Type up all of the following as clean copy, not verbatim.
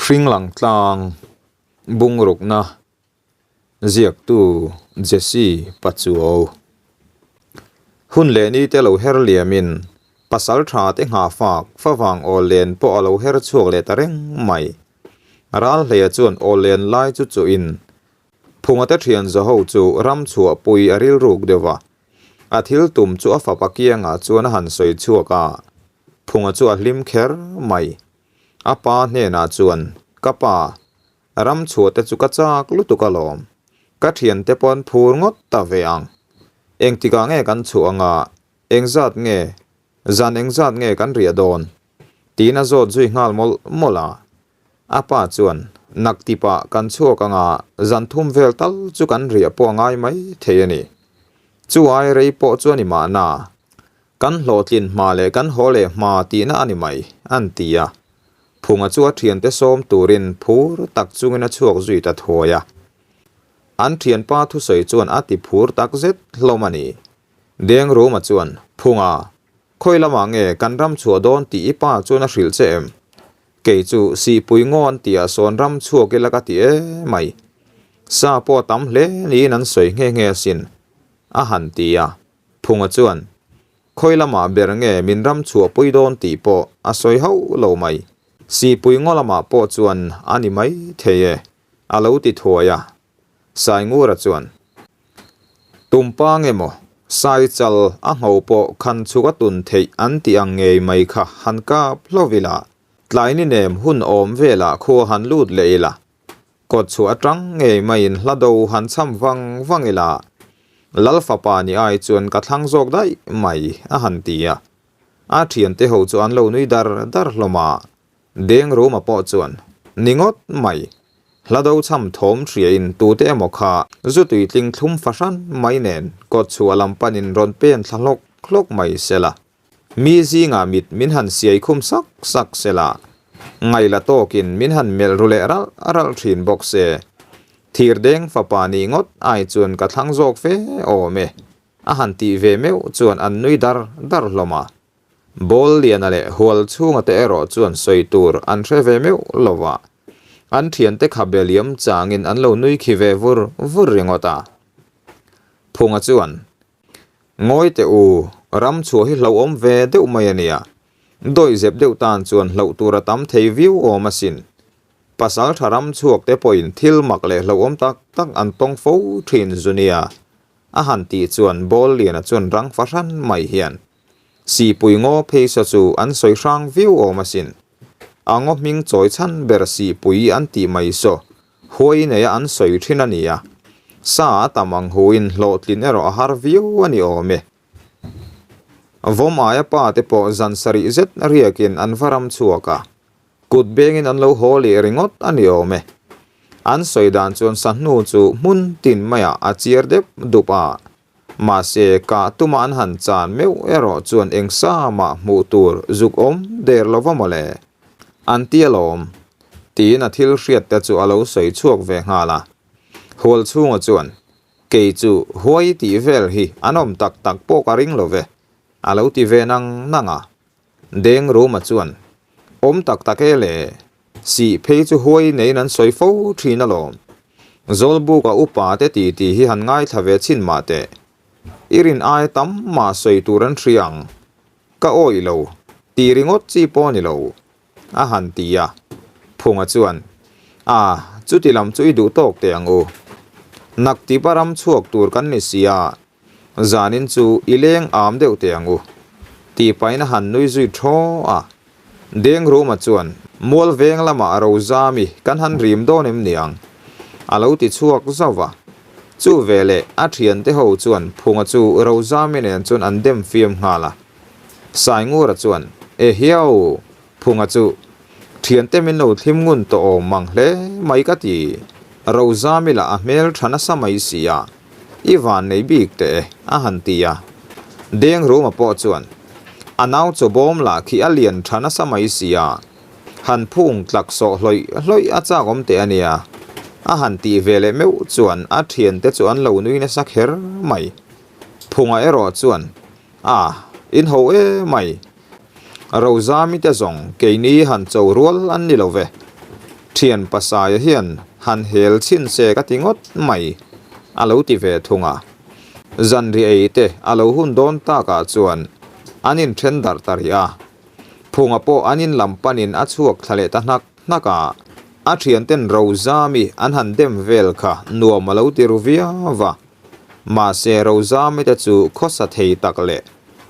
Hringlang tlang bungrukna ziaktu Jesse Pachuau. Hun leh ni te lo her liamin pasal tha te nghah fak favang awl len pawh a lo her chhuak leh ta reng mai. Ral hleia chuan awl len lai chu chuhin Phunga te thian zaho chu ram chhuah pui a rilruk deuh va. A thil tum chu a fapa kiangah chuan a han sawi chhuak a, Phunga chu a hlim kher mai. A pa hnenah chuan, Ka pa, ram chhuah te chu ka chak lutuk alawm. Ka thiante pawh an phur ngawt ta ve ang. Engtikah nge kan chhuah anga, engzat nge, zan engzat nge kan riah dawn? Tiin a zawt zui nghal mawlh mawlh a. A pa chuan, Naktipah kan chhuak anga zan thum vel tal chu kan riah pawh a ngai mai thei a ni. Chu ai rei pawh chu a ni mahna. Kan hlawhtlin hma leh kan haw leh hma tihna a ni mai, an ti a. Phunga chu a thiante sawm turin phur tak chungin a chhuak zui ta thuai a. An thianpa thusawi chuan a ti phur tak zet hlawm a ni. Dengruma chuan, Phunga, khawi lamah nge kan ram chhuah dawn tih i pa chuan a hrilh che em? Kei chu Sihpui ngawn tihah sawn ram chhuak ila ka ti e mai. Sa pawh a tam hle niin an sawi nghe nghe asin, a han ti a. Phunga chuan, Khawi lamah ber nge min ram chhuahpui dawn tih pawh a sawi hauh lo mai. Sihpui ngaw lamah pawh chuan a ni mai thei e, a lo ti thuai a. Saingura chuan, Tumpang emaw, Saichal a ngho pawh khan chhuk a tun theih an tih ang ngei mai kha han kap hlauh ila, tlai ni nem hun awm velah khua han lut leh ila, kawt chhuah atang ngei maiin hla do han cham vang vang ila, Lal fapa ni ai chuan ka thlang zawk daih mai, a han ti a. A thiante ho chu an lo nui dar dar hlawm a. Dengruma pawh chuan, Ni ngawt mai, hla do cham thawm hriain tute emaw kha zu tuitling thlum fahran mai nen kawt chhuah lam panin rawn pen thla hlawk hlawk mai sela. Mi zingah mit min han siai khum sak sak sela, ngaihla tawkin min han melh ru leh ralh ralh thin bawk se. Thirdeng fapa nih ngawt ai chuan ka thlang zawk fe awm e, a han tih ve meuh chuan an nui dar dar hlawm a. Ball liana leh hual chhunga te erawh chuan sawi tur an hre ve meuh lo va, an thiante kha be liam changin an lo nui khi ve vur vur ringawt a. Phunga chuan, Ngawi teh u, ram chhuah hi hlauhawm ve deuh mai a nia. Dawih zep deuh tan chuan hlauh tur a tam thei viau awm asin. Pasal tha ram chhuak te pawhin thil mak leh hlauhawm tak tak an tawng fo thin zu nia. A han tih chuan Ball liana chuan rang fahran mai hian, Sihpui ngaw pheisa chu an sawi hrang viau awm asin. A ngaw hming chawi chhan ber Sihpui an tih mai saw huai neia an sawi thin a ni a. Sa a tam ang huin hlawhtlin erawh a har viau a ni awm e. Vawm aia pa te pawh zan sarih zet riakin an va ram chhuak a. Kut bengin an lo haw leh ringawt a ni awm e. An sawi dan chuan sahnu chu hmun tin maiah a chiar deuh dup a. Mahse, kah tuma an han chan meuh erawh chuan eng sa mah hmuh tur zuk awm der lo va mawle. An ti alawm. Tiin a thil hriat te chu a lo sawi chhuak ve nghal a. Hual chhunga chuan, Kei chu huai tih vel hi an awm tak tak pawh ka ring lo ve, a lo ti ve nang nang a. Deng Ruma chuan, Awm tak tak e le, sih phei chu huai neiin an sawi fo thin alawm. Zawlbuka upa te ti ti hi han ngaithla ve chhin mah teh. I rin ai tam mah sawi tur an hria ang. Ka awih lo, ti ringawt chi pawh a ni lo, a han ti a. Phunga chuan, A, chuti lam chu i duh tawk teh ang u. Naktipa ram chhuak tur kan ni si a, Zanin chu i leng am deuh teh ang u, tih pahin a han nui zui thaw a. Dengruma chuan, Mual veng lamah Rozami kan han rim dawn em niang? a lo ti chhuak zauh va. Chu veleh a thiante ho chuan Phunga chu Rozami nen chuan an dem fiam nghal a. Saingura chuan, Ehiau! Phunga chu, Thiante min lo thlim ngun tawh awm mang hle mai ka ti. Rozami lah a hmel tha nasa mai si a, i van nei bik teh e, a han ti a. Dengruma pawh chuan, A nau chaw bawm lah khi a lian tha nasa mai si a, han phung tlak sawh hlawih hlawih a chak awm teh a nia, a han tih ve leh meuh chuan a thiante chu an lo nui nasa kher mai. Phunga erawh chuan, A, in ho e mai. Rozami te zawng keini han cho rual an ni lo ve. Thian Pasaia hian han hel chhin se ka ti ngawt mai, a lo ti ve thung a. Zanri ei te a lo hun dawn takah chuan an inthen darh ta rih a. Phunga pawh an in lam panin a chhuak thla leh ta hnak hnak a. A thianten Rozami an han dem vel kha nuam a lo ti ru viau va. Mahse Rozami te chu khawsa thei tak leh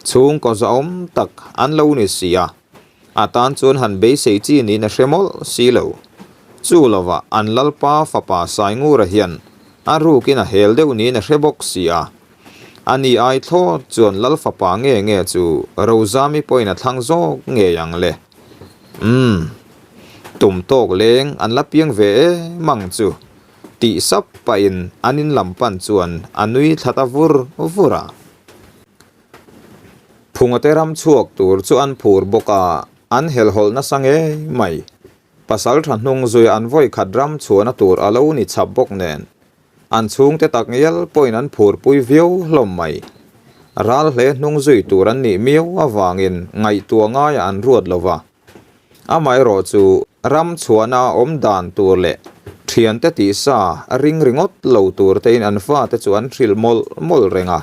chhungkaw zahawm tak an lo ni si a. A tan chuan han beisei chi niin a hre mawlh si lo. Chu lovah an Lalpa fapa Saingura hian a rukin a hel deuh niin a hre bawk si a. A ni ai thlawt chuan Lal fapa nge nge chu Rozami pawhin a thlang zawk ngei ang le. Umm. Tum tawk leng an la piang ve em ang chu tih sap pahin an in lam pan chuan a nui thla ta vur vur a. Phungate ram chhuak tur chu an phur bawk a, an helhawlh nasa ngei mai. Pasal tha hnung zui an vawi khat ram chhuahna tur a lo ni chhap bawk nen, an chhungte tak ngial pawhin an phurpui viau hlawm mai. Ral hle hnung zui tur an nih miau avangin ngaihtuah ngaiah an ruat lo va. Amaherawh chu ram chhuahna a awm dan tur leh thiante tihsa ring ringawt lo tur tein an fate chu an hrilh mawlh mawlh reng a.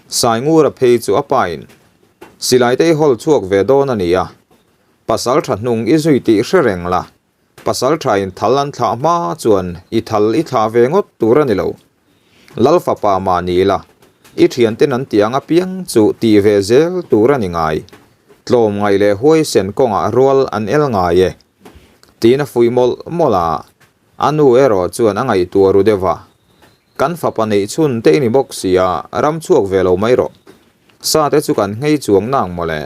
Saingura phei chu a pain silai te i hawl chhuak ve dawn a ni a, pasal tha hnung i zui tih hre reng la, pasal thain thal an thlah hma chuan i thal i thlah ve ngawt tur a ni lo. Lal fapa mah ni ila, i thianten an tih ang apiang chu tih ve zel tur a ni ngai. Tlawm ngaih leh huaisen kawngah rual an el ngai e. Tiin a fuih mawlh mawlh a, a nu erawh chuan a ngaihtuah ru deuh a. Kan fapa neih chhun te i ni bawk si a, ram chhuak ve lo mai rawh. Sa te chu kan nghei chuang nang mawle.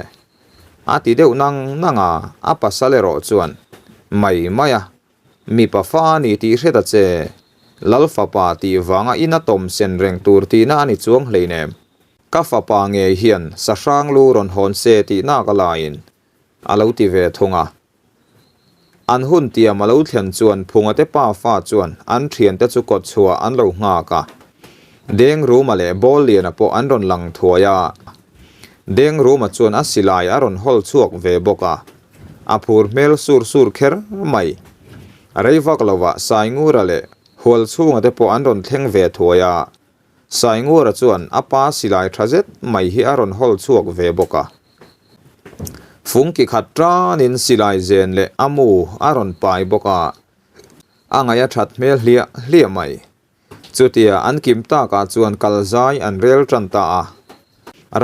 A ti deuh nang nang a, a pasal erawh chuan mai mai a. Mipa fa a ni tih hre ta che. Lal fapa tih vanga ina tawm sen reng tur tihna a ni chuang hleinem. Ka fapa ngei hian sahrang lu rawn hawn se tih nak a laiin a lo ti ve thung a. An hun tiam a lo thlen chuan Phungate pa fa chuan an thiante chu kawt chhuah an lo nghak a. Dengruma leh Bawlliana pawh an rawn lang thuai a. Dengruma chuan a silai a rawn hawl chhuak ve bawk a. A phur hmel sur sur kher mai. Rei vak lovah Saingura leh Hualchhunga te pawh an rawn thleng ve thuai a. Saingura chuan a pa silai tha zet mai hi a rawn hawl chhuak ve bawk a. Fungki khat tanin silai zen leh a mu a rawn pai bawk a. A ngaih a that hmel hliah hliah mai. Chutia an kim takah chuan kal zai an rel tan ta a.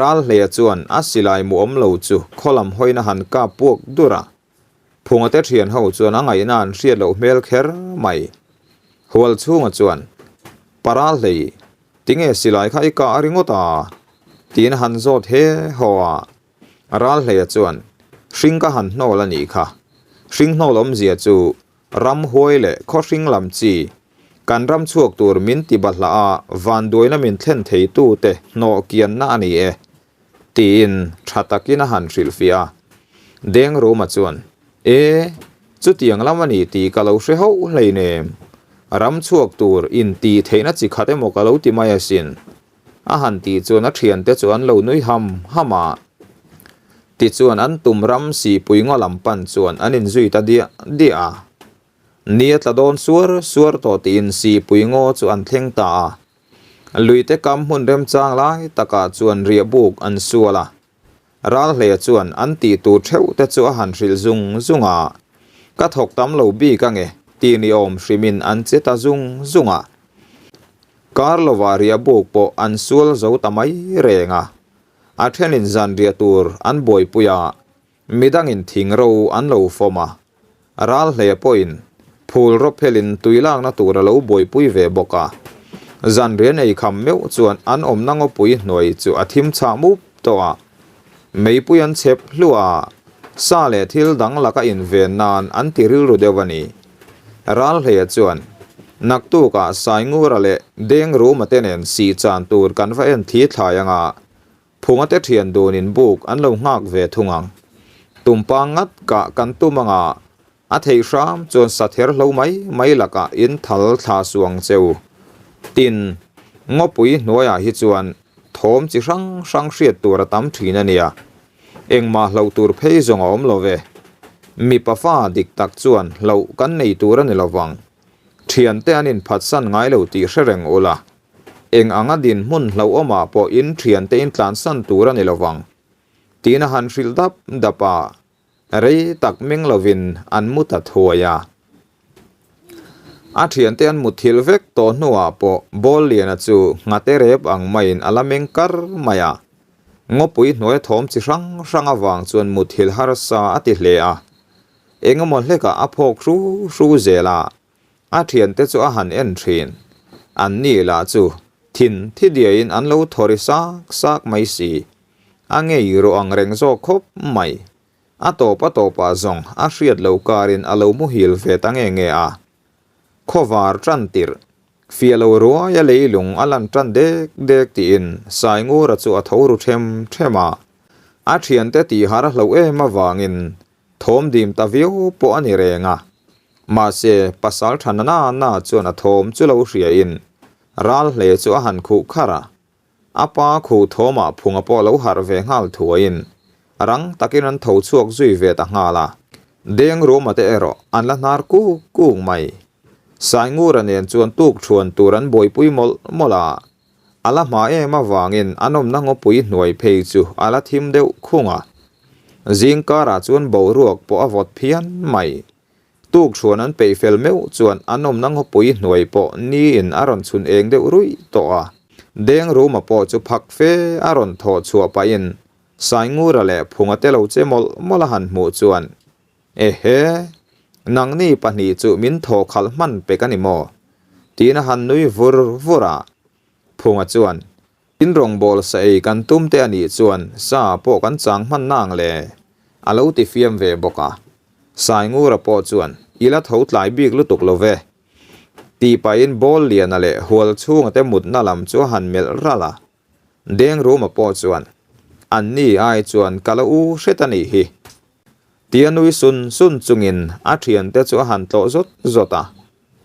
Ralhleia chuan a silai mu awm lo chu khaw lam hawina han kap puak dur a. Phungate thian ho chuan a ngaihna an hriat loh hmel kher mai. Hualchhunga chuan, Pa Ralhlei, tinge silai kha i kah a ringawt a? tiin a han zawt he haw a. Ralhleia chuan, Hring ka han hnawl a nih kha. Hring hnawl awmzia chu Ramhuai leh khawhring lam chi, kan ram chhuak tur min ti bahlah a vanduaina min thlen theitute hnawh kianna a ni e, tiin tha takin a han hrilhfiah a. Dengruma chuan, E, chutiang lam a ni tih ka lo hre hauh hleinem. Ram chhuak tur intih theihna chi khat emaw ka lo ti mai asin. A han tih chuan a thiante chu an lo nui ham ham a. Tichuan an tum ram sihpui ngaw lam pan chuan an inzui ta diah diah a. Ni a tla dawn suar suar tawh tiin sihpui ngaw chu an thleng ta a. Luite kam hmun remchang lai takah chuan riah buk an sual a. Ralhleia chuan an tih tur theuh te chu a han hrilh zung zung a. Ka thawk tam lo bik ange tih ni awm hrimin an che ta zung zung a. Kar lovah riah buk pawh an sual zo ta mai reng a, a thenin zan riah tur an buaipui a, midangin thing ro an lo fawm a, ral hle pawhin phul rawp phelin tui lakna tur a lo buaipui ve bawk a. Zan rian ei kham meuh chuan an awmna ngawpui hnuai chu a thim chhah mup tawh a, meipui an chhep hluah a, sa leh thil dang laka inven nan an ti rilru deuh a ni. Ralhleia chuan, Naktukah Saingura leh Dengruma te nen sih chan tur kan va en thli thlai anga, Phunga te thian dunin buk an lo nghak ve thung ang. Tumpa ngat kah kan tum anga, a theih hram chuan sa ther hlo mai mai lakah in thal thla suang cheu. Tin, ngawpui hnuaiah hi chuan thawm chi hrang hrang hriat tur a tam thin a nia. Engmah hlauh tur phei zawng a awm lo ve. Mipa fa dik tak chuan hlauh kan nei tur a ni lovang. Thiante an inphatsan ngai lo tih hre reng ula. Eng anga dinhmun hlauhawmah pawh in thiante in tlansan tur a ni lovang. Tiin a han hrilh dap dap a. Rei tak meng lovin an mu ta thuai a. A thiante an mutthilh vek tawh hnuah pawh Bawlliana chu nghate rep ang maiin a la meng kar mai a. Ngawpui hnuai thawm chi hrang hrang avang chuan mutthilh harsa a ti hle a. Engemaw hlekah a phawk hru hru zel a, a thiante chu a han en thin. An ni lah chu thin thi diaiin an lo thaw ri sak sak mai si. A ngei ru ang reng zawk khawp mai. A tawp a tawpah zawng a hriat lo karin a lo muhil ve ta nge nge a. Khawvar tan tirh, fiah lo ruaia leilung a lan tan dek dek tiin Saingura chu a tho ru them them a. A thiante tihar a hloh em avangin thawm dim ta viau pawh a ni reng a. Mahse, pasal tha na na chuan a thawm chu lo hriain ral hle chu a han khuh kharh a. A pa khu thawmah phunga pawh lo harh ve nghal thuaiin rang takin an tho chhuak zui ve ta nghal a. Deng Ruma te erawh an la hnar kuk kuk mai. Saingura nen chuan tuk thuan tur an buaipui mawlh mawlh a. A la hma em avangin a nawmna ngawpui hnuai phei chu a la thim deuh khung a. Zing karah chuan boruak pawh a vawt phian mai. Tuk hruan an peih fel meuh chuan an awmna ngawpui hnuai pawh niin a rawn chhun eng deuh ruih tawh a. Deng Ruma pawh chu phak fe a rawn thawh chhuah pahin Saingura leh Phunga te lo che mawlh mawlh a han hmuh chuan, Ehe! Nangni pahnih chu min thaw khalh hman pek a ni maw? tiin a han nui vur vur a. Phunga chuan, In rawngbâwl sa ei kan tum te a nih chuan sa pawh kan chang hman na ang le, a lo ti fiam ve bawk a. Saingura pawh chuan, I la tho tlai bik lutuk lo ve. Tih pahin bâwl liana leh hual chhunga te mutna lam chu a han melh ralh a. Dengruma pawh chuan, An ni ai chuan ka la u hret a nih hi. Tia nui sun sun chungin a thiante chu a han tlawh zawt zawt a.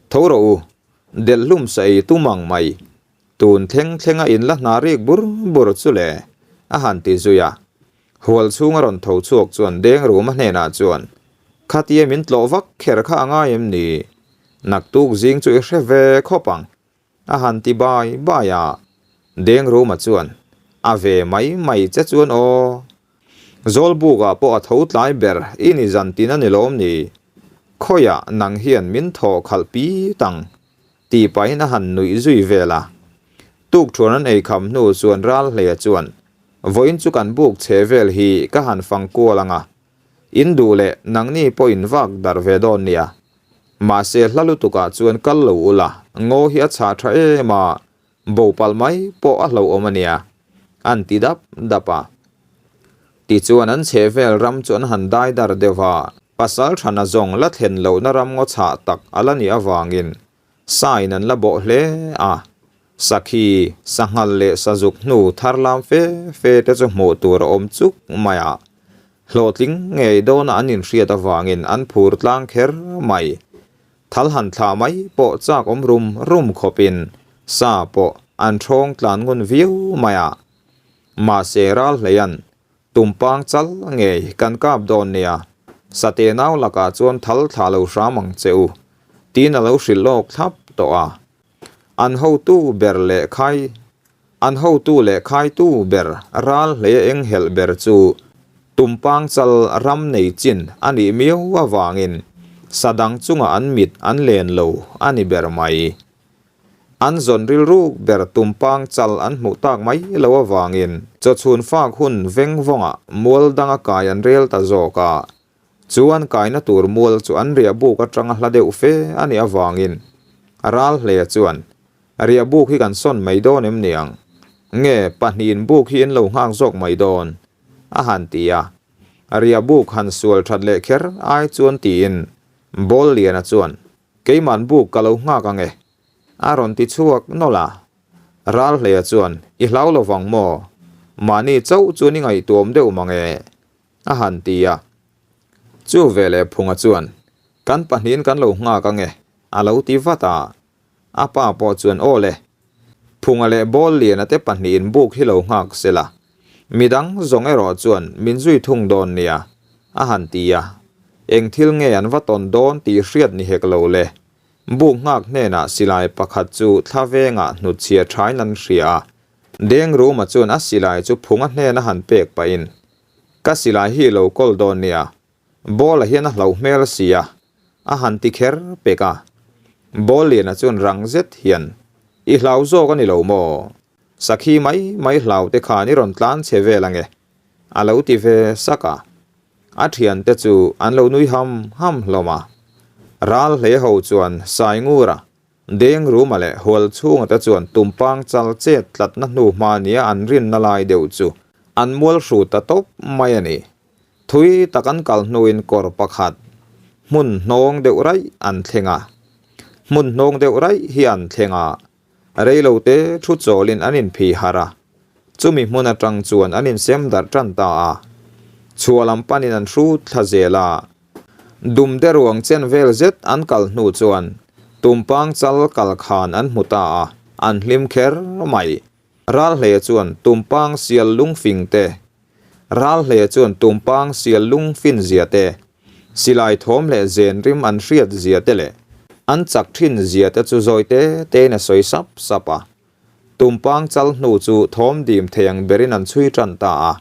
Tho rawh u, delh hlum sa ei tum ang mai. Tun thleng thlenga in la hna rik bur bur chu le, a han ti zui a. Hual chhunga rawn tho chhuak chuan Dengruma hnenah chuan, Khatia min tlawh vak kher kha a ngai em ni? Naktuk zing chu i hre ve khawp ang, a han ti bai bai a. Dengruma chuan, A ve mai mai che chuan aw. Zawlbukah pawh a tho tlai ber i ni zan tin a ni lawm ni? Khawiah nang hian min thawh khalh pi tang tih pahin a han nuih zui vel a. Tukṭhuan an ei kham hnu chuan Ralhleia chuan, Vawiin chu kan buk chhe vel hi ka han fang kual ang a, in duh leh nangni pawh in vak darh ve dawn nia. Mahse hla lutukah chuan kal lo ula, ngaw hi a chhah tha em a, bo palh mai pawh a hlauhawm a nia, an ti dap dap a. Tichuan an chhe vel ram chu an han dai dar deuh a, pasal thana zawng la thlen lohna ram ngaw chhah tak a la nih avangin sain an la bawh hle a. Sakhi, sanghal leh sazuk hnu thar lam fe fe te chu hmuh tur a awm chuk mai a. Hlawhtling ngei dawna an inhriat avangin an phur tlang kher mai. Thal han thlah mai pawh chak awm rum rum khawpin sa pawh an thawng tlan ngun viau mai a. Mahse ral hleian tumpang chal ngei kan kap dawn nia, Sate nau lakah chuan thal thlah lo hram ang che u, tiin a lo hrilh lawk thlap tawh a. An hotu ber leh khai an hotu leh khaitu ber ral hleia enghelh ber chu tumpang chal ram nei chin a nih miau avangin sa dang chungah an mit an len lo a ni ber mai. An zawn rilruk ber tumpang chal an hmuh tak mai lo avangin chawchhun fak hun veng vawngah mual danga kai an rel ta zawk a. Chu an kaina tur mual chu an riahbuk atanga hla deuh fe a nih avangin ral hle chuan, Riahbuk hi kan sawn mai dawn em niang? Nge pahnihin buk hi in lo nghak zawk mai dawn? a han ti a. Riahbuk han sual that leh kher ai chuan tiin Bawlliana chuan, Keiman buk ka lo nghak ang e, a rawn ti chhuak nawlh a. Ralhleia chuan, I hlau lo vang maw? Mahni chauh chuan i ngaihtuam deuh mang e, a han ti a. Chu veleh Phunga chuan, Kan pahnihin kan lo nghak ang e, a lo ti vat a. A pa pawh chuan, Aw le, Phunga leh Bawlliana te pahnihin buk hi lo nghak se la, midang zawng erawh chuan min zui thung dawn nia, a han ti a. Eng thil nge an va tawn dawn tih hriat ni hek lo le. Buk nghak hnenah silai pakhat chu thla vengah hnutchhiah thain an hria a. Dengruma chuan a silai chu phunga hnena han pek pahin, Ka silai hi i lo kawl dawn nia, Bawla hian a hlauh hmel a si a, a han ti kher pek a. Bawlliana chuan rang zet hian, I hlau zawk a ni lo maw? Sakhi mai mai hlau te khan i rawn tlan chhe vel ange, a lo ti ve sak a. A thiante chu an lo nui ham ham hlawm a. Ral hle ho chuan Saingura, Dengruma leh Hualchhunga te chuan tumpang chal chet tlatna hnu hma nia an rinna lai deuh chu an mual hru ta tawp mai a ni. Thui tak an kal hnuin kawr pakhat hmun hnawng deuh raih an thleng a. Hmun hnawng deuh raih hi an thleng a, reilo te thu chawlin an inphih harh a. Chumi hmun atang chuan an insem darh tan ta a. Chhuah lam panin an hrut thla zel a. Dumte ruang chen vel zet an kal hnu chuan tumpang chal kal khan an hmu ta a, an hlim kher mai. Ralhleia chuan tumpang sial lungfing te Ralhleia chuan tumpang sial lung fin zia te, silai thawm leh zen rim an hriat zia te leh an chak thin zia te chu zawi te tein a sawi sap sap a. Tumpang chal hnu chu thawm dim thei ang berin an chhui tan ta a.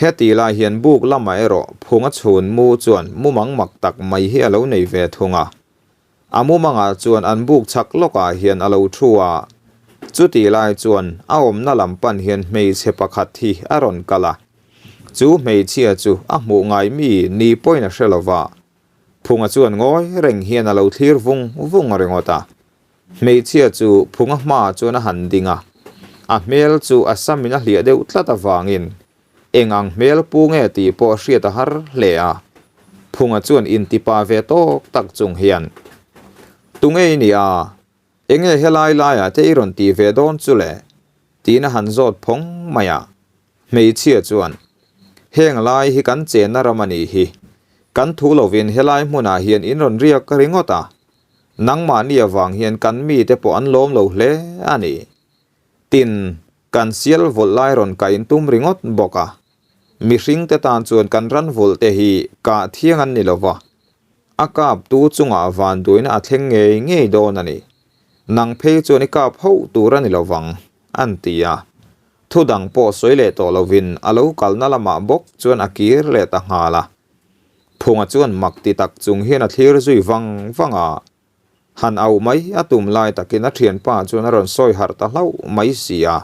Heti lai hian buk lamah erawh phunga chhun mu chuan mumang mak tak mai hi a lo nei ve thung a. A mumangah chuan an buk chak lawkah hian a lo thu a, chutih lai chuan a awmna lam pan hian hmeichhe pakhat hi a rawn kal a. Chu hmeichhia chu a hmuh ngai mi ni pawhin a hre lo va, Phunga chuan ngawi reng hian a lo thlir vung vung ringawt a. Hmeichhia chu Phunga hmaah chuan a han ding a, a hmel chu a samin a hliah deuh tlat avangin Eng ang hmel pu nge tih pawh hriat a har hle a, Phunga chuan intipa ve tawk tak chung hian, Tunge i nih a? Enge helai laiah te i rawn tih ve dawn chu le? tiin a han zawt phawng mai a. Hmeichhia chuan, Heng lai hi kan chenna ram a nih hi. Kan thu lovin helai hmunah hian in rawn riak ringawt a. Nangmahni avang hian kan mite pawh an lawm lo hle a ni. Tin, kan sial vawlh lai rawn kah in tum ringawt bawk a. Mihring te tan chuan kan ran vawlh te hi kah thiang an ni lo va, a kap tu chungah vanduaina a thleng ngei ngei dawn a ni. Nang phei chuan i kap hauh tur a ni lo vang, an ti a. Thu dang pawh sawi leh tawh lovin a lo kalna lamah bawk chuan a kir leh ta nghal a. Phunga chuan mak ti tak chung hian a thlir zui vang vang a. Han auh mai a tum lai takin a thianpa chuan a rawn sawi harh ta hlauh mai si a.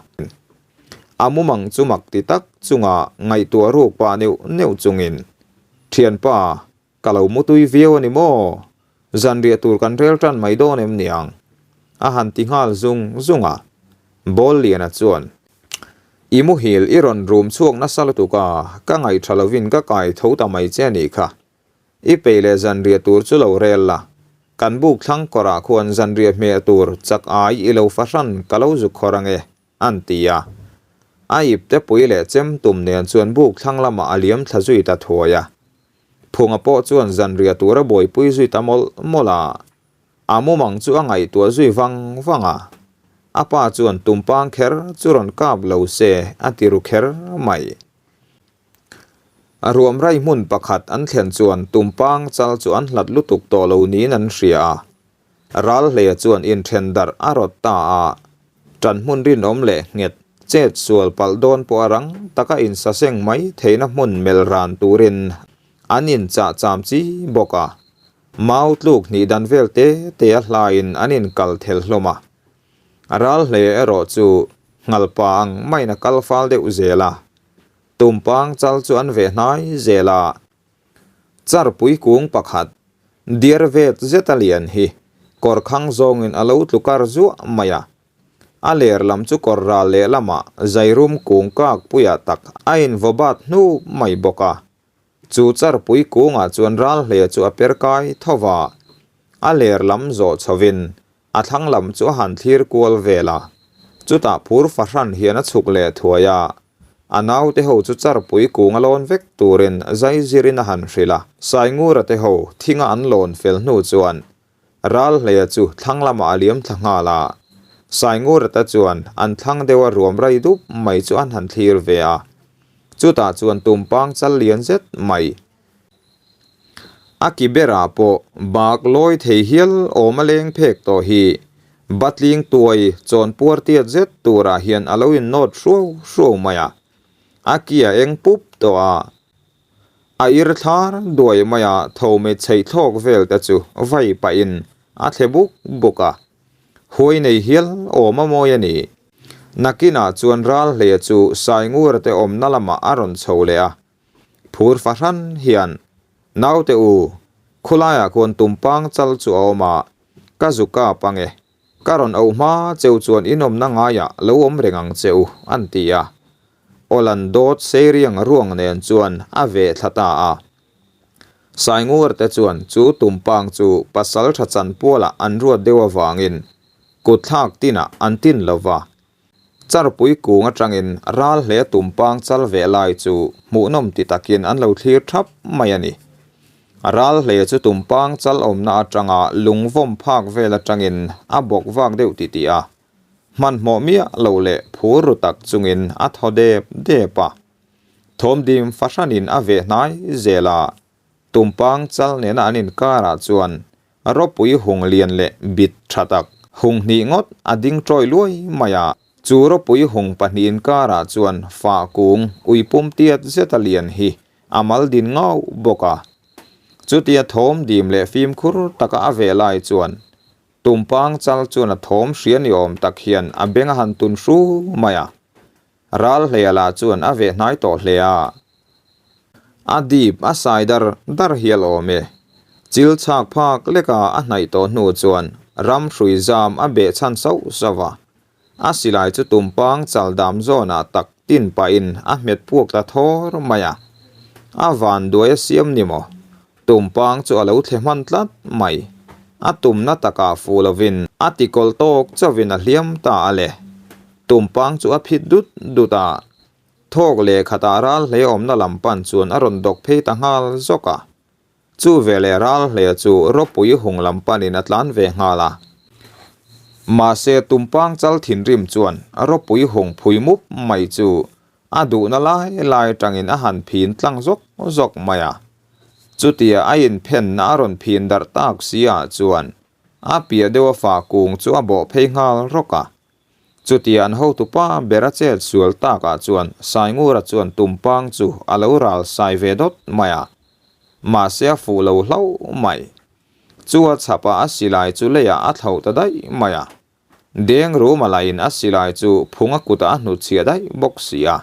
A mumang chu mak ti tak chunga ngaihtuah ruk pah neuh neuh chungin, Thianpa, ka lo mutui viau a ni maw? Zanriah tur kan rel tan mai dawn em niang? A han ti nghal zung zung a. Bawlliana chuan, I muhil i rawn rum chhuak nasa lutuk a, ka ngaihṭha lovin ka kai tho ta mai che a nih kha. I pei leh zanriah tur chu lo rel la, kan buk thlang kawrah khuan zanriah hmeh tur chak ai i lo fahran ka lo zuk khawr ange, an ti a. A ipte pui leh chem tum nen chuan buk thlang lamah a liam thla zui ta thuai a. Phunga pawh chuan zanriah tur a buaipui zui ta mawlh mawlh a. A mumang chu a ngaihtuah zui vang vang a. A pa chuan tumpang kher chu rawn kap lo se a ti ru kher mai. A ruam rai hmun pakhat an thlen chuan tumpang chal chu an hlat lutuk tawh lo niin an hria a. Ralhleia chuan inthen darh a rawt ta a, ṭan hmun rinawm leh nghet chet sual palh dawn pawh a rang taka insaseng mai theihna hmun melh ran turin an inchah cham chi bawk a. Mau tluk hnih dan vel te te a hlaiin an inkal thel hlawm a. Ralhleia erawh chu nghalpa ang maiin a kal fal deuh zel a. Tumpang chal chu an veh hnai zel a, charpui kung pakhat diar vet zet a lian hi kawr khang zawngin a lo tlu kar zuah mai a. A ler lam chu kawr ral lehlamah zairum kung kak puiah tak a invaw bat hnup mai bawk a. Chu charpui kungah chuan ral hle chu a per kai tho va, a ler lam zawh chhovin A thlang lam chu a han thlir kual vel a, chutah phur fahran hian a chhuk leh thuai a. A naute ho chu charpui kung a lawn vek turin zai zirin a han hrilh a. Saingura te ho thinga an lawn fel hnu chuan Ralhleia chu thlang lamah a liam thla nghal a. Saingura te chuan an thlang deuha ruam rai dup mai chu an han thlir ve a. Chutah chuan tumpang chal lian zet mai. A ki berah pawh bak lawi thei hial awm a leng phek tawh hi. Batling tuai chawn puar tiat zet turah hian a lo innawt hruau hruau mai a. A ki a eng pup tawh a. A ir thlar duai mai a, tho met chheih thlawk vel te chu vai pahin a thle buk buk a. Huai nei hial awm a mawi a ni. Nakinah chuan ral hle chu Saingura te awmna lamah a rawn chho leh a. Phur fahran hian, Naute u, khulaiah khuan tumpang chal chu a awm a, ka zu kap ang e. Ka rawn auh hma cheu chuan in awmna ngaiah lo awm reng ang che u, an ti a. Awlan dawt seiriang ruang nen chuan a veh thla ta a. Saingur te chuan chu tumpang chu pasal tha chanpualah an ruat deuh avangin kutthlak tinah an tin lo va. Charpui kung atangin ral hle tumpang chal ve lai chu hmuhnawm ti takin an lo thlir thap mai a ni. Ral hle chu tumpang chal awmna atanga lungvawm phak vel atangin a bawk vak deuh titih a. Hmanhmawh miah lo leh phur ru tak chungin a thaw dep dep a. Thawmdim fahranin a veh hnai zel a, tumpang chal nena an inkarah chuan ropui hung lian leh bit tha tak hung hnih ngawt a ding tawi luai mai a. Chu ropui hung pahnih inkarah chuan fah kung ui pum tiat zeta lian hi a mal din ngauh bawk a. Chutia thawmdim leh fimkhur taka a veh lai chuan tumpang chal chuan a thawm hria ni awm tak hian a beng a han tun hru mai a. Ral hleia lah chuan a veh hnai tawh hle a. A dip a sai dar dar hial awm e. Chil chhak phak leka a hnaih tawh hnu chuan ram hrui zam a beh chhan sauh sauh a. A silai chu tumpang chal dam zawnah tak tin pahin a hmet puak ta thawr mai a. A vanduai a siam ni maw? Tumpang chu a lo thle hman tlat mai. A tumna takah fuh lovin a tikawlh tawk chauhin a hliam ta a le. Tumpang chu a phit dut dut a, thawk leh khatah ral hle awmna lam pan chuan a rawn dawk phei ta nghal zawk a. Chu veleh ral hle chu ropui hung lam panin a tlan ve nghal a. Mahse tumpang chal thinrim chuan ropui hung phui mup mai chu a duhna lai lai atangin a han phin tlang zawk zawk mai a. Chutia a inphenna a rawn phin darh tak si ah chuan a piah deuh a fah kung chu a bawh phei nghal rawk a. Chutia an hotupa ber a chet sual takah chuan Saingura chuan tumpang chu a lo ral sai ve dawt mai a, mahse a fuh lo hlauh mai. Chu a chhapah a silai chu leiah a thloh ta daih mai a. Deng ruma lahin a silai chu phunga kutah a hnutchhiah daih bawk si a.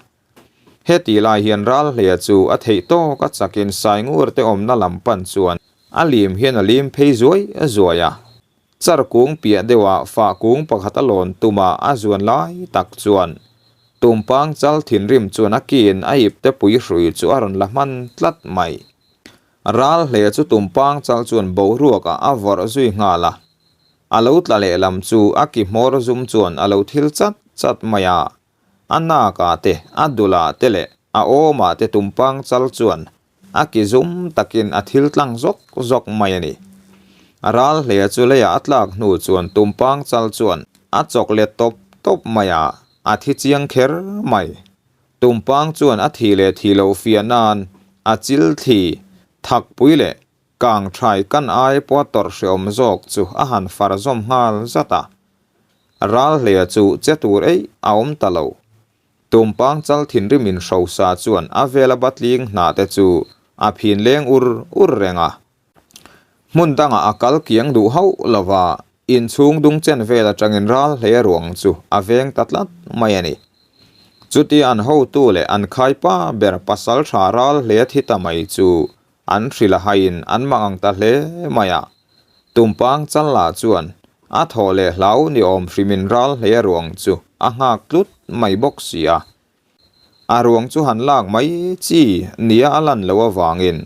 Heti lai hian Ralhleia chu a theih tawk a chakin Saingurte awmna lam pan chuan a lim hian a lim phei zuai zuai a. Char kung piah deuhah fah kung pakhat a lawn tuma a zuan lai tak chuan tumpang chal thinrim chuan a kiin a ipte pui hrui chu a rawn la hman tlat mai. Ral hle chu tumpang chal chuan boruakah a vawrh zui nghal a. A lo tla lehlam chu a ki hmawr zum chuan a lo thil chat chat mai a. A nakah te, a dulah te leh a awmah te tumpang chal chuan A ki zum takin a thil tlang zawk zawk mai a ni. A ral hle chu leiah a tlak hnu chuan tumpang chal chuan a chawk let tawp tawp mai a, a thi chiang kher mai. Tumpang chuan a thi leh thi lo fiah nan a chil thli, thakpui leh kang thai kan ai pawh a tawrh hreawm zawk chu a han far zawm nghal zat a. Ral hle chu che tur eih a awm ta lo. Tumpang chal thinrim in hrosa chuan a vela batling hna te chu a phin leng ur ur reng a. Hmun dangah a kal kiang duh hauh lo va, inchhung dung chen vel atangin ral hle ruang chu a veng ta tlat mai a ni. Chutia an hotu leh an khaipa ber pasal tha ral hle thi ta mai chu an hrilh a haiin an mang ang ta hle mai a. Tumpang chal lah chuan a thaw leh hlau ni awm hrimin ral hle ruang chu a nghak tlut mai bawk si a. A ruang chu han lak mai chi nia a lan loh avangin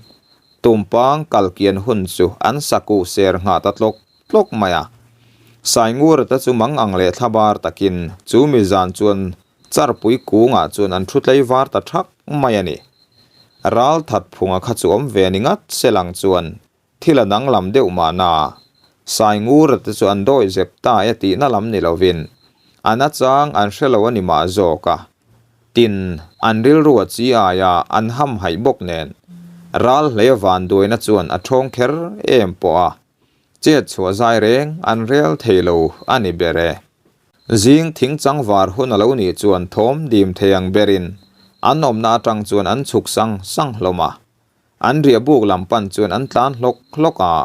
Tumpang kalkian hun chu an sakuh ser nghah ta tlawk tlawk mai a. Saingurata chu mang ang leh thlabar takin chu mi zan chuan Charpui kungah chuan an thu tlei var ta thak mai a ni. Ral that phunga kha chu awm ve ni ngat se lang chuan thil a danglam deuh mahna Saingura te chu an dawi zep ta e tihna lam ni lovin a nachang an hre lo a ni mah zawk a. Tin, an rilru a chi aia an hamhaih bawk nen. Ral hleia vanduaina chuan a ṭhawng kher em pawh a, chet chhuah zai reng an rel thei lo a ni ber e. Zing thing chang var hun a lo nih chuan thawm dim thei ang berin an awmna atang chuan an chhuk sang sang hlawm a. An riah buk lam pan chuan an tlan hlawk hlawk a,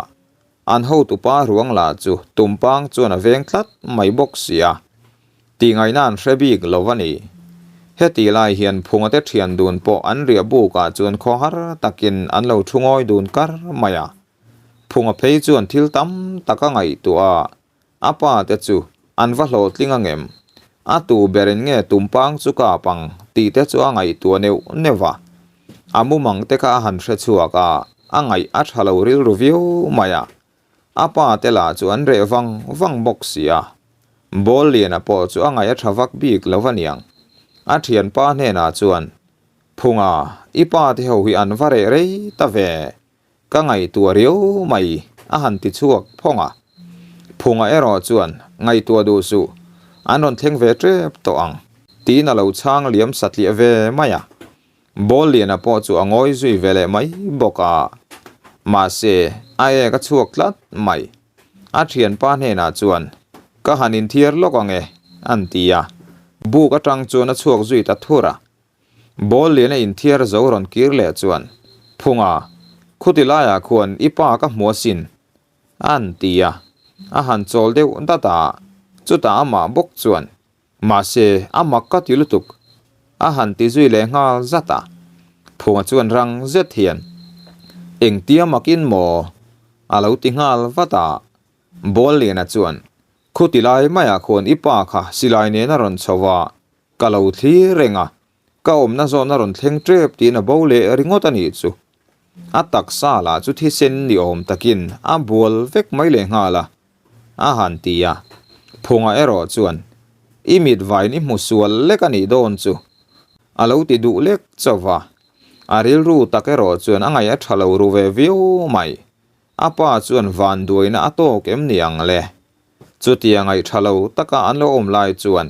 an hotupa ruang lah chu tumpang chuan a veng tlat mai bawk si a, Tihngaihna an hre bik lo a ni. Heti lai hian Phungate thian dun pawh an riah bukah chuan khaw har takin an lo thu ngawi dun kar mai a. Phunga phei chuan thil tam tak a ngaihtuah a, a pa te chu an va hlawhtling angem? A tu berin nge tumpang chu kap ang tih te chu a ngaihtuah neuh neuh a. A mumang te kha a han hre chhuak a, a ngaih a tha lo rilru viau mai a. A pa te lah chu an reh vang vang bawk si a. Ball liana pawh chu a ngaih a tha vak bik lo a niang. A thianpa hnenah chuan, Phunga, i pa te ho hi an va reh rei ta ve. Ka ngaihtuah riau mai, a han ti chhuak phawng a. Phunga erawh chuan, Ngaihtuah duh suh, an rawn thleng ve tep tawh ang, tiin a lo chhang liam satliah ve mai a. Ball liana pawh chu a ngawi zui ve leh mai bawk a, mahse a ek a chhuak tlat mai. A thianpa hnenah chuan, Ka han inthiar lawk ang e, an ti a. Buk atang chuan a chhuak zui ta thur a. Ball liana inthiar zo rawn kir leh chuan, Phunga, khuti laiah khuan i pa ka hmu asin, an ti a. A han chawl deuh dat a, chutah amah bawk chuan, Mahse, a mak ka ti lutuk. A han ti zui leh nghal zat a. Phunga chuan rang zet hian, Engtia makin maw? A lo ti nghal vat a. Bawlliana chuan, Khuti lai maiah khuan i pa kha silai nen a rawn chho a, ka lo thlir reng a. Ka awmna zawn a rawn thleng tep tiin a bo leh ringawt a nih chu. A taksa lah chu thisen ni awm takin a bual vek mai leh nghal a. A han ti a, Phunga erawh chuan, I mit vain i hmu sual lek a nih dawn chu, a lo ti duh lek chauh va. A rilru tak erawh chuan a ngaih a tha lo ru ve viau mai. A pa chuan van duaina a tawk em ni ang le? Chutia ngaih tha lo taka an lo awm lai chuan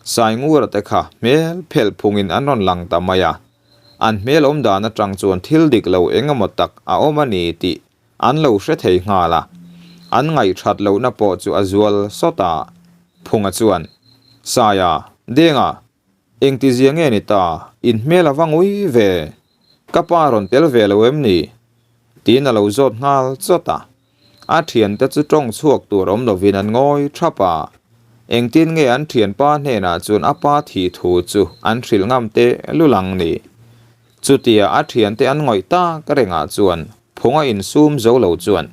Saingura te kha hmel phelh phungin an rawn lang ta mai a. An hmel awm dan atang chuan thil dik lo eng emaw tak a awm a ni tih An lo hre thei nghal a, an ngaihthat lohna pawh chu a zual sawt a. Phunga chuan, Saia, Denga, engtizia nge ni ta, in hmel a va ngui ve, ka pa rawn tel ve lo em ni? tiin a lo zawt nghal chawt a. A thiante chu tawng chhuak tur awm lovin an ngawi thap a. Engtin nge an thianpa hnenah chuan a pa thih thu chu an hrilh ngam teh lul ang ni? Chutia a thiante an ngawih tak rengah chuan Phunga insum zo lo chuan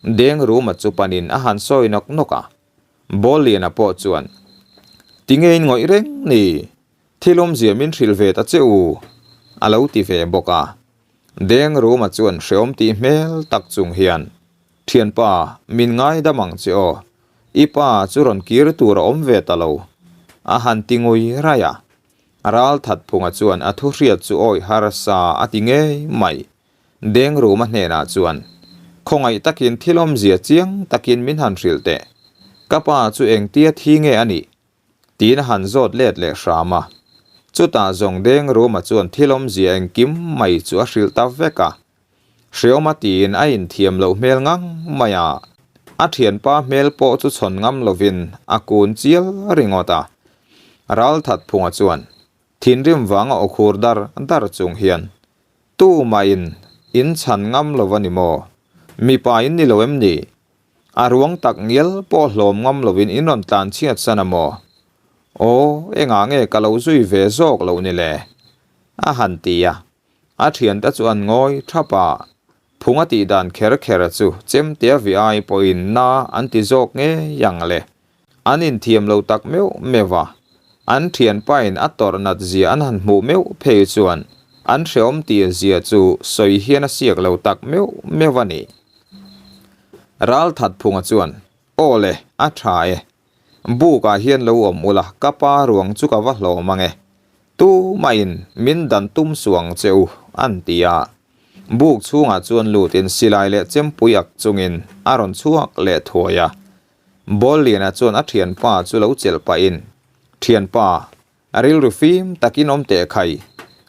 Deng Ruma chu panin a han sawi nawk nawk a. Bawlliana pawh chuan, Tinge in ngawih reng ni? Thil awmzia min hrilh ve ta che u, a lo ti ve bawk a. Deng Ruma chuan hreawm tih hmel tak chung hian, Thianpa, min ngaidam ang che aw. I pa chu rawn kir tur a awm ve ta lo, a han ti ngui raih a. Ralthatphunga chuan a thuhriat chu awih harsa a ti ngei mai. Dengruma hnenah chuan, Khawngaih takin thil awmzia chiang takin min han hrilh teh. Ka pa chu engtia thi nge a nih? tiin a han zawt let leh hram a. Chutah zawng Dengruma chuan thil awmzia engkim mai chu a hrilh ta vek a. Hreawma tiin a inthiam loh hmel ngang mai a. A thianpa hmel pawh chu chhawn ngam lovin a kun chial ringawt a. Ralthatphunga chuan thinrim vanga aw khur dar dar chung hian, Tumahin in chhan ngam lo a ni maw? Mipa in ni lo em ni? A ruang tak ngial pawh hlawm ngam lovin in rawn tlan chhiat san a maw? Aw, engah nge ka lo zui ve zawk loh ni le? A han ti a. A thiante chu an ngawi thap a, phung a tih dan kher kher chu chemtea vi ai pawhin na an ti zawk ngei ang le. An inthiam lo tak meuh meuh a, an thianpain a tawrh nat zia an han hmuh meuh phei chuan an hreawm tih zia chu sawi hian a siak lo tak meuh meuh a ni. Ralthatphunga chuan, Aw le, a tha e. Bukah hian lo awm ula, ka pa ruang chu ka va hlawm ang e. Tumahin min dan tum suh ang che u, an ti a. Buk chhungah chuan lutin silai leh chempui ak chungin a rawn chhuak leh thuai a. Bawlliana chuan a thianpa chu lo chelh pahin, Thianpa, rilru fim takin awm teh khai.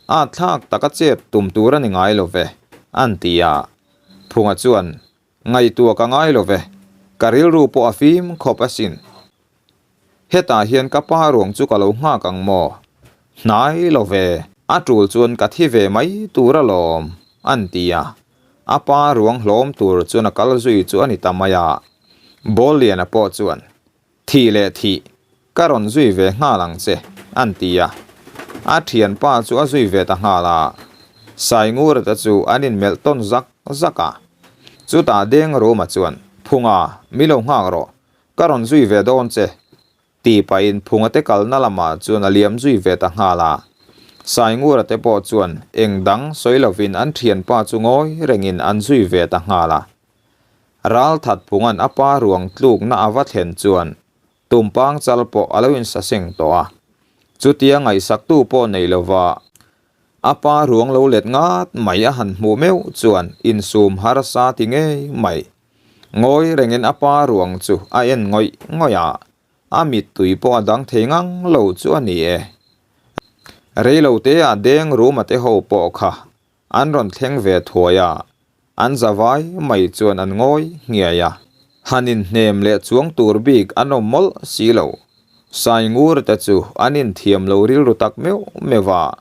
A thlak taka chet tum tur a ni ngai lo ve. A'n ti a. Phunga chuan, Ngaihtuah ka ngai lo ve, ka rilru pawh a fim khawp asin. Hetah hian ka pa ruang chu ka lo nghak ang maw? Hnai lo ve, a tul chuan ka thi ve mai tur alawm, a'n ti a. A pa ruang hlawm tur chuan a kal zui chu a ni ta mai a. Bawlliana pawh chuan, Thih leh thih, ka rawn zui ve nghal ang che, an ti a. A thianpa chu a zui ve ta nghal a. Saingura te chu an inmelh tawn zak zak a. Chutah Dengruma chuan, Phunga, mi lo nghak rawh, ka rawn zui ve dawn che, tih pahin Phunga te kalna lamah chuan a liam zui ve ta nghal a. Saingura te pawh chuan eng dang sawi lovin an thianpa chu ngawi rengin an zui ve ta nghal a. Ralthat Phunga'n a pa ruang tlukna a va thlen chuan tumpang chal pawh a lo insaseng tawh a. Chutia ngaihsaktu pawh nei lova a pa ruang lo let ngat mai a han hmuh meuh chuan insum harsa ti ngei mai. Ngawi rengin a pa ruang chu a en ngawih ngawih a, a mittui pawh a dang thei ngang lo chu a ni e. Reiloteah deng ruma te ho pawh kha An rawn thleng ve thuai a, an zavai mai chuan an ngawi nghiai a. Han inhnem leh chuang tur bik an awm mawlh si lo. Saingur te chu an inthiam lo rilru tak meuh meuh a,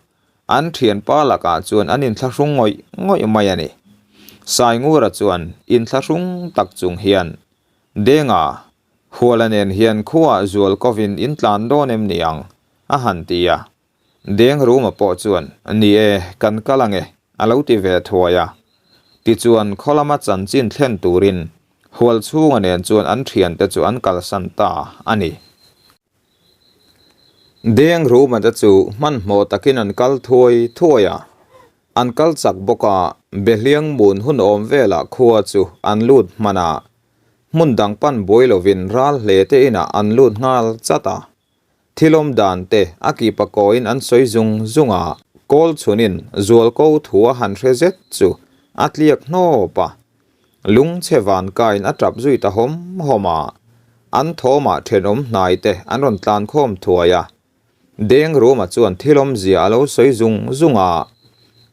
an thianpa lakah chuan an inthlahrung ngawih ngawih mai a ni. Saingura chuan inthlahrung tak chung hian, Denga, Huala nen hian khuaah zual kovin in tlan dawn em ni ang? a han ti a. Deng Ruma pawh chuan, Ni e, kan kal ang e, a lo ti ve thuai a. Tichuan, khaw lama chanchin thlen turin Hualchhunga nen chuan an thiante chu an kalsan ta a ni. Deng Ruma te chu hmanhmawh takin an kal thuai thuai a. An kal chak bawk a, Behliang mun hun awm velah khua chu an lut hman a. Hmun dang pan buai lovin ral hle te inah an lut nghal chat a. Thilawm dan te a kipa kawiin an sawi zung zung a, kawl chhunin zualko thu a han hre zet chu a tliak hnawp a. Lungchhe vankaiin a tap zui ta hawm hawm a, an thawmah thenawm hnai te an rawn tlan khawm thuai a. Deng Ruma chuan thilawm zia a lo sawi zung zung a,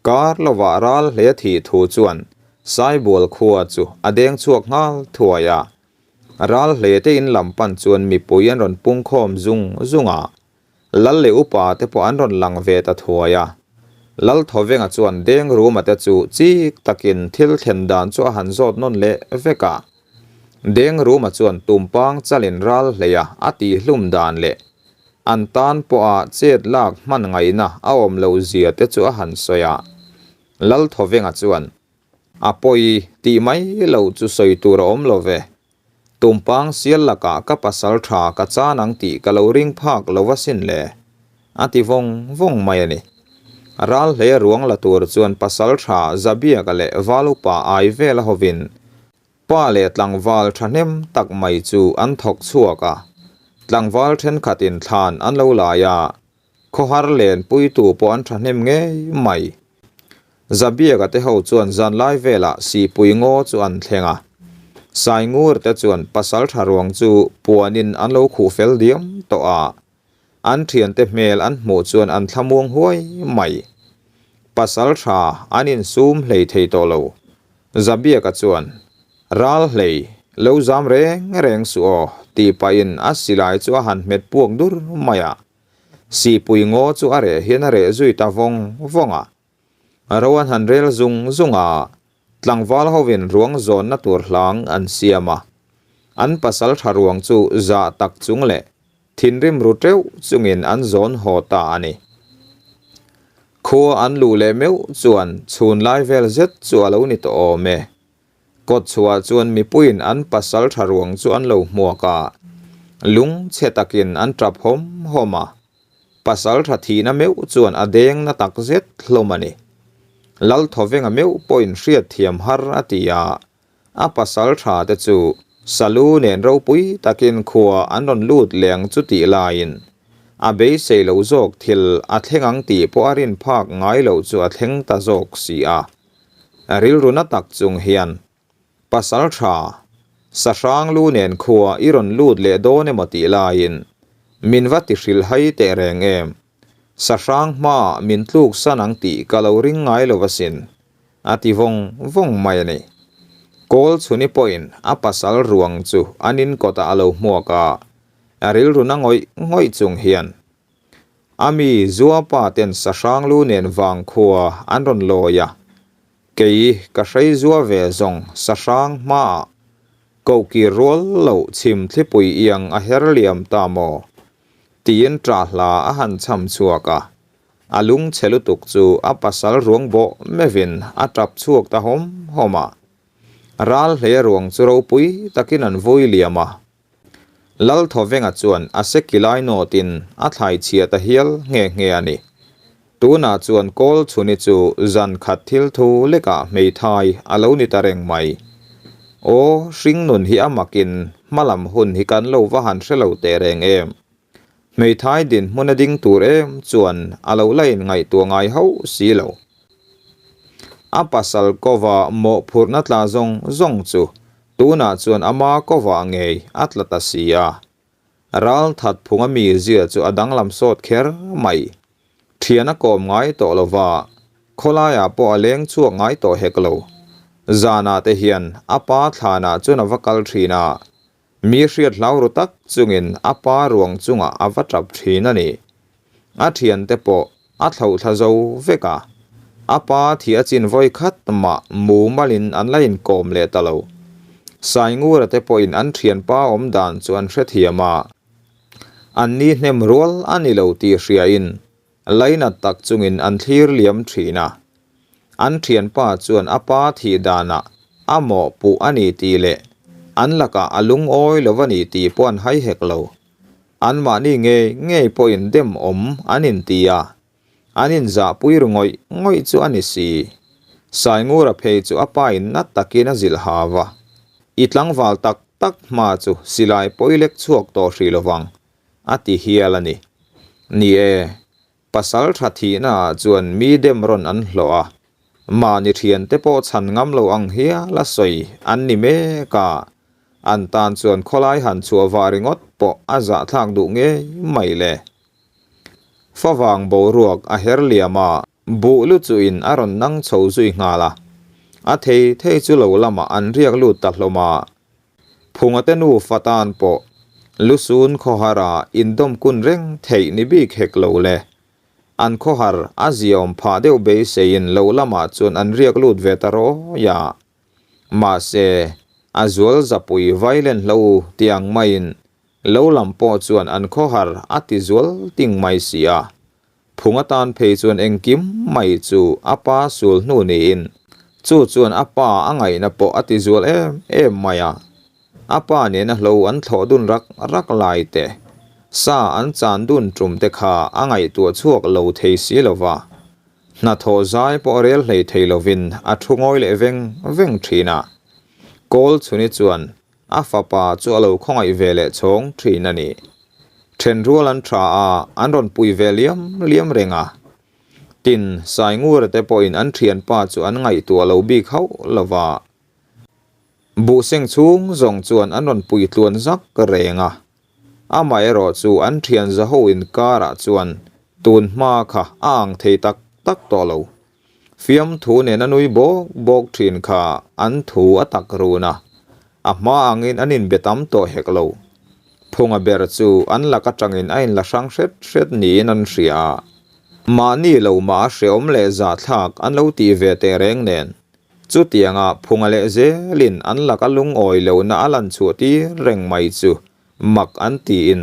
kar lovah ral hle thih thu chuan Saibual khua chu a deng chhuak nghal thuai a. Ral hle te in lam pan chuan mipui an rawn pung khawm zung zung a, Lal leh upa te pawh an rawn lang ve ta thuai a. Lal Thawvenga chuan Deng Ruma te chu chik takin thil thlen dan chu a han zawt nawn leh vek a. Deng Ruma chuan tumpang chalin ral hleia a tihhlum dan leh an tan pawha chet lak hman ngaihna a awm loh zia te chu a han sawi a. Lal Thawvenga chuan A pawi tih mai lo chu sawi tur a awm lo ve. Tumpang sial lakah ka pasal tha ka chan ang tih ka lo ring phak lo va sin le. A ti vawng vawng mai a ni. Ral hle ruang la tur chuan pasal tha Zabiaka leh Valupa ai vel a hovin pa leh tlangval thahnem tak mai chu an thawk chhuak a. Tlangval thenkhatin thlan an lo lai a, Khawhar lenpuitu pawh an thahnem ngei mai. Zabiaka te ho chuan zanlai velah Sihpui ngaw chu an thleng a. Saingur te chuan pasaltha ruang chu puanin an lo khuh fel diam tawh a. An thiante hmel an hmuh chuan an thlamuang huai mai. Pasaltha an insum hlei thei tawh lo. Zabiaka chuan, Ral hlei, lo zam reng reng suh aw, tih pahin a silai chu a han hmet puak dur mai a. Sihpui ngaw chu a reh hian a reh zui ta vawng vawng a. Ro an han rel zung zung a, tlangval hovin ruang zawnna tur hlang an siam a. An pasal tha ruang chu zah tak chung leh thinrim ru teuh chungin an zawn haw ta a ni. Khua an luh leh meuh chuan chhun lai vel zet chu a lo ni tawh awm e. Kawtchhuah chuan mipuiin an pasal tha ruang chu an lo hmuak a, lung chhe takin an tap hawm hawm a. Pasal tha thihna meuh chuan a deng na tak zet hlawm a ni. Lalthawvenga meuh pawhin hriatthiam har a ti a, a pasal tha te chu Salu nen ropui takin khua an rawn lut leng chu tih laiin a beisei lo zawk thil a thleng ang tih pawh a rin phak ngai loh chu a thleng ta zawk si a. Rilru na tak chung hian, Pasal tha, Sahrang lu nen khua i rawn lut leh dawn emaw tih laiin min va ti hrilh hai teh reng em? Sahrang hmaah min tluk san ang tih ka lo ring ngai lo asin. a ti vawng vawng mai a ni. Kawl chhuni pawhin a pasal ruang chu an in kawtah a lo hmuak a, a rilru na ngawih ngawih chung hian a mi Zuapa ten sahrang lu nen vangkhua an rawn lawi a, kei ka hrei zua ve zawng sahrang hmaah kohkir rual loh chhim thlipui iang a her liam ta maw? tiin ṭah hla a han chham chhuak a. A lung chhe lutuk chu a pasal ruang bawh meuhin a tap chhuak ta hawm hawm a. Ral hlei a ruang chu ropui takin an vui liam a. Lalthawvenga chuan a seki lai nawtin a thlai chhia ta hial nghe nghe a ni. Tunah chuan kawl chhuni chu zan khat thil thu lekah hmeithai a lo ni ta reng mai. Aw, hringnun hi a makin hmalam hun hi kan lo va han hre lo teh reng em. Hmeithai dinhmun a ding tur em chuan a lo la inngaihtuah ngai hauh si lo. A pasal kova mawhphurhna tla zawng zawng chu tunah chuan ama kovah ngei a tla ta si a. Ral that phunga mizia chu a danglam sawt kher mai. Thian a kawm ngai tawh lo va, khawlaiah pawh a leng chhuak ngai tawh hek lo. Zanah te hian a pa thlanah chuan a va kal thin a, Mi hriat hlau ru tak chungin a pa ruang chungah a va tap thin a ni. A thiante pawh a thlauhthla zo vek a, a pa thih a chin vawi khat mah mumalin an la inkawm leh ta lo. Saingura te pawhin an thianpa awm dan chu an hrethiam a, anni hnem rual a ni lo tih hriain Lainat tak chungin an thlir liam thin a. An thianpa chuan a pa thih danah a mawhpuh a ni tih leh an lakah a lungawi lo a ni tih pawh an hai hek lo. Anmahni ngei ngei pawhin dem awm an inti a, an inzahpui ru ngawih ngawih chu a ni si. Saingura phei chu a pa in nat takin a zilh ha va, I tlangval tak tak hma chu silai pawh i lek chhuak tawh hrih lovang a ti hial a ni. Ni e, pasal tha thihna ah chuan mi dem rawn an hlawh a, mahni thiante pawh chhan ngam lo ang hial a sawi an ni mek a, an tan chuan khawlai han chhuah vah ringawt pawh a zahthlak duh ngei mai le. Favang boruak a her liam a, buh lu chuhin a rawn nang chho zui nghal a, a thei thei chu lo lamah an riak lut ta hlawm a. Phungate nufa tan pawh lusun khawhara indawm kun reng theih ni bik hek lo le. An khawhar a ziaawm phah deuh beiseiin lo lamah chuan an riak lut ve ta rawi a. Mahse, a zual zapui vailen hlo ti ang maiin lo lam pawh chuan an khawhar a ti zual ting mai si a. Phung atan phei chuan engkim mai chu a pa sul hnu niin chu chuan a pa a ngaihna pawh a ti zual em em mai a. A pa nena hlo an thlawh dun rak rak lai te, sa an chan dun tum te kha a ngaihtuah chhuak lo thei si lo va. Hnathawh zai pawh rel hlei thei lovin a thu ngawi leh veng veng thin a. Kawl chhuni chuan A fapa chu a lo khawngaih ve leh chhawng thin a ni. Thenrual an tha a, an rawn pui ve liam liam reng a. Tin, Saingura te pawhin an thianpa chu an ngaihtuah lo bik hauh lo va. Buhseng chhung zawng chuan an rawn pui tluan zak reng a. Amaherawh chu an thian zaho inkarah chuan tun hma kha a ang thei tak tak tawh lo. Fiamthu nena nui bawk bawk thin kha an thu a tak run a, a hma angin an inbe tam tawh hek lo. Phunga ber chu an lak atangin a inla hrang hret hret niin an hria a, mahni lo mah a hreawm leh zahthlak an lo tih ve teh reng nen, chutianga phunga leh zelin an laka lungawi lohna a lan chhuah tir reng mai chu mak an tiin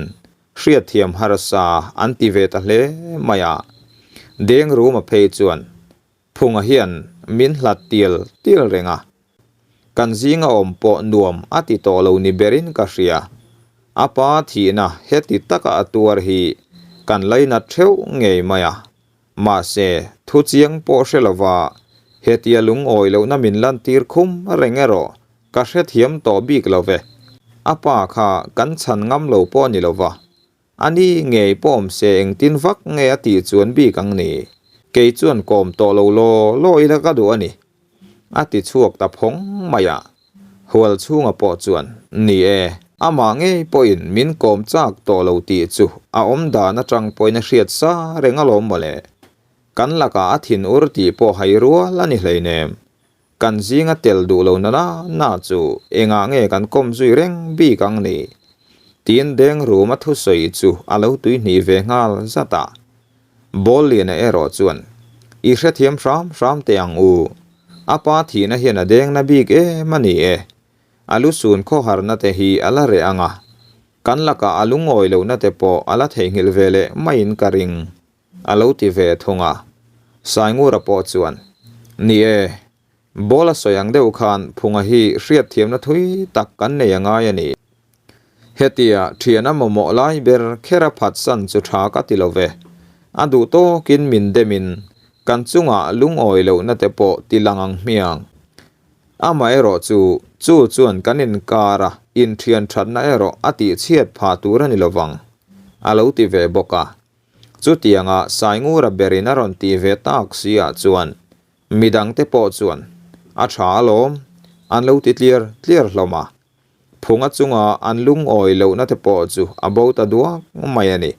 Hriatthiam harsa an ti ve ta hle mai a, Dengruma phei chuan Phunga hian min hlat tial tial reng a, kan zinga awm pawh nuam a ti tawh lo ni berin ka hria. A pa thihna heti taka a tuar hi kan lainat theuh ngei mai a, mahse thu chiang pawh hre lova hetia lungawi lohna min lantir khum reng erawh Ka hrethiam tawh bik lo ve. A pa kha kan chhan ngam lo pawh a ni lo va. A ni ngei pawh awm se engtin vak nge a tih chuan bik ang ni. Kei chuan kawm tawh lo law law ila ka duh a ni. A ti chhuak ta phawng mai a. Hual chhunga pawh chuan, Ni e, amah ngei pawhin min kawm chak tawh lo tih chu a awm dan atang pawhin a hriat sa reng alawm mawle. Kan lakah a thin ur tih pawh hai rual a ni hleinem. Kan zinga tel duh lo na na na chu engah nge kan kawm zui reng bik ang ni? Tiin deng ruma thusawi chu a lo tuihnih ve nghal zat a. Ball liana erawh chuan, I hrethiam hram hram teh ang u. A pa thihna hian a deng na bik em a ni e. A lu sun khawharna te hi a la reh ang a. Kan lakah a lungawi lohna te pawh a la theihnghilh ve leh maiin ka ring. A lo ti ve thung a. Saingura pawh chuan, Ni e, ball a sawi ang deuh khan Phunga hi hriatthiamna thui tak kan nei a ngai a ni. Hetia thian a mamawh lai ber kher a phatsan chu tha ka ti lo ve. A duh tawkin min demin kan chungah lungawi lohna te pawh ti lang ang hmiang. Amaherawh chu, chu chuan kan inkar a inthian thatna erawh a tihchhiat phah tur a ni lovang, a lo ti ve bawk a. Chutianga Saingura berin a rawn tih ve tak si ah chuan midangte pawh chuan a tha alawm an lo ti tliar tliar hlawm a. Phunga chunga an lungawi lohna te pawh chu a bo ta duak mai a ni.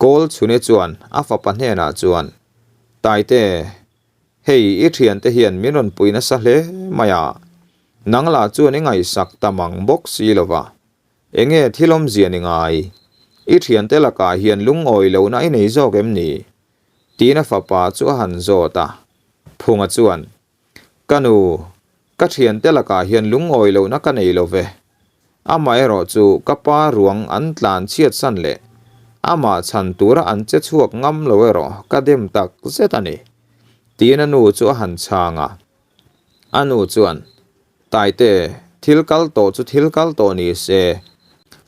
Kawl chhune chuan a fapa hnenah chuan, Taite, hei i thiante hian min rawn pui nasa hle mai a, nang lah chuan i ngaihsak ta mang bawk si lo va. Enge thil awmzia ni ngai? I thiante lakah hian lungawi lohna i nei zawk em ni? Tiin a fapa chu a han zawt a. Phunga chuan, Ka nu, ka thiante lakah hian lungawi lohna ka nei lo ve. Amaherawh chu ka pa ruang an tlan chhiat san leh amah chhan tura an che chhuak ngam lo erawh ka dem tak zet a ni. Tiin a nu chu a han chhang a. A nu chuan, Taite, thil kal tawh chu thil kal tawh ni se,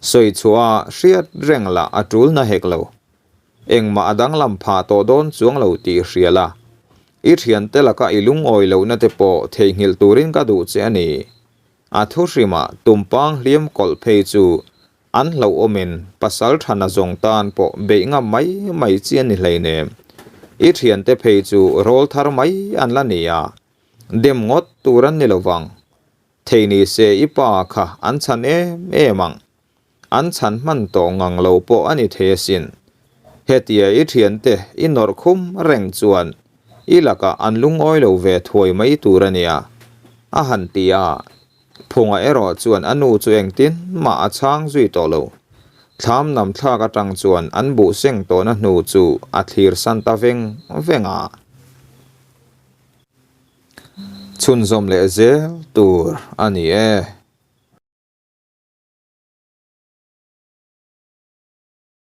sawi chhuah a hriat reng lah a tul na hek lo. Engmah a danglam phah tawh dawn chuang lo tih hria la. I thiante laka i lungawi lohna te pawh theihnghilh turin ka duh che a ni. A thu hrimah tumpang hliam kawlh phei chu an hlauhawmin pasal thana zawng tan pawh beih ngam mai mai chi a ni hleinem. I thiante phei chu rawl thar mai an la ni a. Dem ngawt tur an ni lo vang. Thei ni se i pa kha an chhan em em ang. An chhan hman tawh ngang lo pawh a ni thei asin. Hetia i thiante i nawrh khum reng chuan i lakah an lungawi lo ve thuai mai tur a nia, a han ti a. Phunga erawh chuan a nu chu engtin mah a chhang zui tawh lo. Thlam nam thlak atang chuan an buh seng tawhna hnu chu a thlir san ta veng veng a. Chhunzawm leh zel tur a ni e.